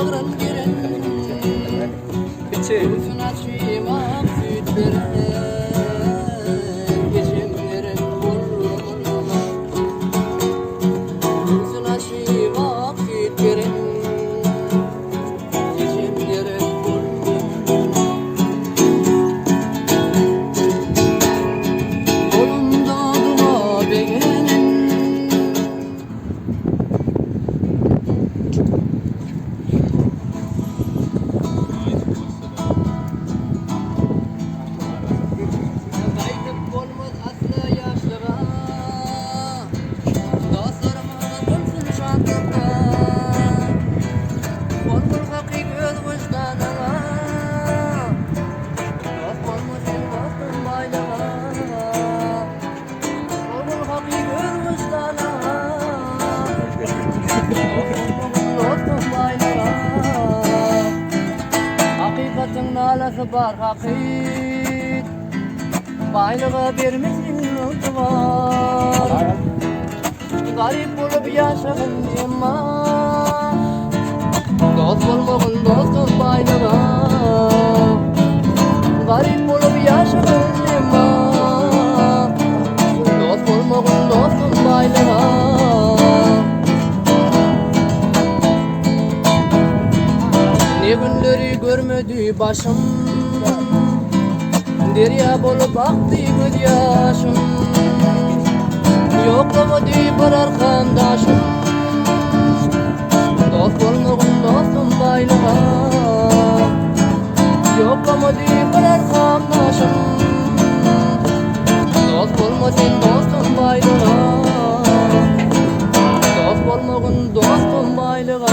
Bagryn geren Kiçi. Göwsün açyp ak süýt beren Ejem gerek bolma Göwsün açyp ak süýt beren Ejem gerek bolma Golumda duga begenen. Gaýdyp bolmaz asla ýaşlyga, Dostlarymyz bolsun şatlykda. Bolgul hakyk öz wyždanyňa, Dost bolma sen dostum baýlyga. Bolgul hakyk öz wyždanyňa, Dost bolmagyn dostum baýlyga. Hakykatyň nalasy bar hakyt, Baýlyga bermesin ygtybar. Garyp bolup ýaşagyn emma, Dost bolmagyn dostum baýlyga. Garyp bolup ýaşagyn emma, Dost bolmagyn dostum baýlyga. Ne günleri görmedi başym, Derýa bolup akdy gözýaşym. Ýoklamady bir arkandaşym, Dost bolmagyn dostum baýlyga. Ýoklamady bir arkandaşym, Dost bolma sen dostum baýlyga. Dost bolmagyn dostum baýlyga.